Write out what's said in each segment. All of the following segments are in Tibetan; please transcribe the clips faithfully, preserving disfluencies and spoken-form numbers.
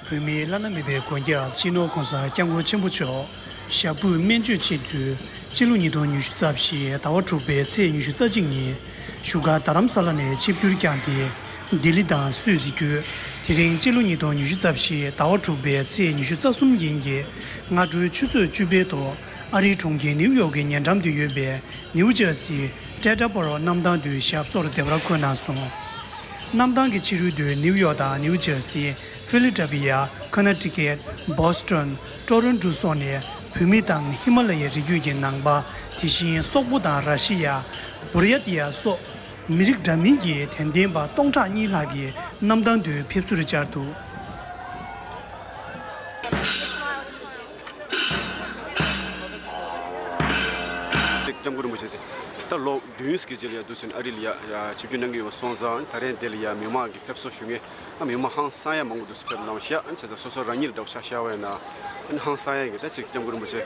བོད་མིའི་བླ་ན་མེད་པའི་དགོངས་རྒྱལ་སྤྱི་ནོར་༸གོང་ས་༸སྐྱབས་མགོན་ཆེན་པོ་མཆོག་ཞབས་པུས་སྨན་བཅོས་ཆེད་དུ་སྤྱི་ལོ་ཉིས་སྟོང་ཉི་ཤུ་རྩ་བཞི་ཟླ་བ་དྲུག་པའི་ཚེས་ཉི་ཤུ་རྩ་གཅིག་ཉིན་བཞུགས་སྒར་རྡ་རམ་ས་ལ་ནས་ཆིབས་བསྒྱུར་བསྐྱངས་ཏེ་ལྡི་ལི་དང་སུད་སི་བརྒྱུད། དེ་རིང་སྤྱི་ལོ་ཉིས་སྟོང་ཉི་ཤུ་རྩ་བཞི་ཟླ་བ་དྲུག་པའི་ཚེས་ཉི་ཤུ་རྩ་གསུམ་ཉིན་གྱི་སྔ་དྲོའི་ཆུ་ཚོད་བཅུ་པའི་ཐོག་ཨ་རིའི་གྲོང་ཁྱེར་ནིའུ་ཡོག་གི་ཉེ་འགྲམ་དུ་ཡོད་པའི་ནིའུ་ཇར་སི་ཏྲེ་ཏྲ་པོ་རོ་གནམ་ཐང་དུ་ཞབས་སོར་བདེ་བར་འཁོད་གནང་སོང་། གནམ་ཐང་གི་ཕྱི་རོལ་དུ་ནིའུ་ཡོག་དང་ནིའུ་ཇར་སི། ཕི་ལི་ཌེལ་ཕི་ཡ། ཁོ་ན་ཊི་ཀེཊ། བྷོ་སི་ཊོན། ཊོ་རོན་ཊོ་སོགས་ནས་བོད་མི་དང་ཧི་མ་ལ་ཡའི་རི་རྒྱུད་ཀྱི་ནང་པ། དེ་བཞིན་སོག་པོ་དང་ར་ཤི་ཡ། བུར་ཡ་ཏི་ཡ་སོགས་མི་རིགས་འདྲ་མིན་གྱི་དད་ལྡན་པ་སྟོང་ཕྲག་གཉིས་ལྷག་གིས་གནམ་ཐང་དུ་ཕེབས་བསུར་བཅར་འདུག། སྐྱབས་མགོན་རིན་པོ་ཆེ་ད་ལོ་བདུན་གྱི་རྗེས་ལ་ཡ་འདུག་ཟིན་ཨ་རི་ལ་ཡ་ཆིབས་བསྒྱུར་གནང་གི་ཡོད་པ་སོང་ཙང་ད་རེས་འདི་ལ་ཡ་མི་མང་གི་ཕེབས་བསུ་ཞུ་མཁན་ཨ་མི་མང་ཧང་སང་ཡ་མང་པོ་འདུག་ཕེབས་གནང་ཤག་བྱས་ཙང་སོ་སོ་རང་ཉིད་ལ་འདྲ་བོ་ཆ་བཞག་པ་ཡིན་ན་ཨ་ནི་ཧང་སང་ཡ་གི་ད་ཅིག་སྐྱབས་མགོན་རིན་པོ་ཆེ་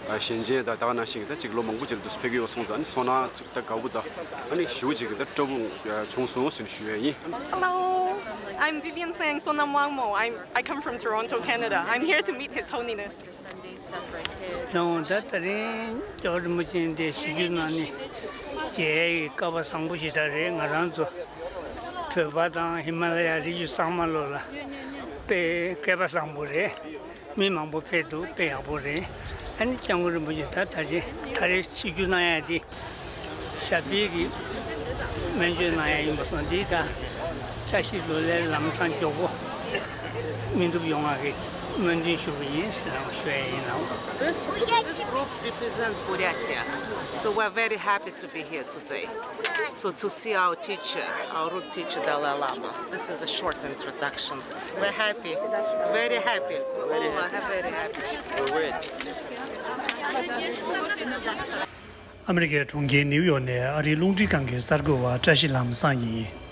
ཞལ་མཇལ་དང་ད་ག་ནང་བཞིན་གི་ད་ཅིག་ལོ་མང་པོ་རྗེས་ལ་འདུག་ཕེབས་ཀྱི་ཡོད་པ་སོང་ཙང་ཨ་ནི་སོང་ན་ཅིག་ད་དགའ་པོ་དང་ཨ་ནི་ཞེ་པོ་ཅིག་གི་ད་སྤྲོ་པོ་བྱུང་སོང་ཟེར་ནས་ཞུ་ཡ་ཡིན། Hello, I'm Vivian Sayang Sonam Wangmo. I'm, I come from Toronto, Canada. I'm here to meet His Holiness. ཡང་ད་ད་རིང་སྐྱབས་རིན་པོ་ཆེ་འདི་ཞིབ་འཇུག་གནང་ནས་མཇལ་ཡའི་སྐལ་བ་བཟང་པོ་ཞིག་རག་རེད། ང་རང་ཚོ་བོད་པ་དང་ཧི་མ་ལ་ཡ་རི་རྒྱུད་ཚང་མ་ལོ་ལ་དཔེ་སྐལ་བ་བཟང་པོ་རེད། མི་མང་པོ་ཕེབས་འདུག་དཔེ་ཡག་པོ་རེད། ཨ་ནི་སྐྱབས་མགོན་རིན་པོ་ཆེ་ད་ད་རེས་ད་རེས་ཆིབས་བསྒྱུར་གནང་ཡ་འདི་ཞབས་པད་ཀྱི་སྨན་བཅོས་གནང་ཡ་ཡིན་པ་སོང་འདི་ད་བཀྲ་ཤིས་ལོ་ལེགས་ལམ་བཟང་མགྱོགས་པོ་སྨིན་ཐུབ་ཡོང་བ་གི་སྨོན་འདུན་ཞུ་གི་ཡིན་ཟེར་ནས་ཞུ་ཡ་ཡིན་ནོ། This, this group represents Buryatia, so we're very happy to be here today. So to see our teacher, our root teacher Dalai Lama, this is a short introduction. We're happy, very happy. We all are very happy. ཨ་མི་རི་ཀའི་གྲོང་ཁྱེར་ནིའུ་ཡོག་ནས་ཨ་རིའི་རླུང་འཕྲིན་ཁང་གི་གསར་འགོད་པ་བཀྲ་ཤིས་ལམ་བཟང་ཡིན།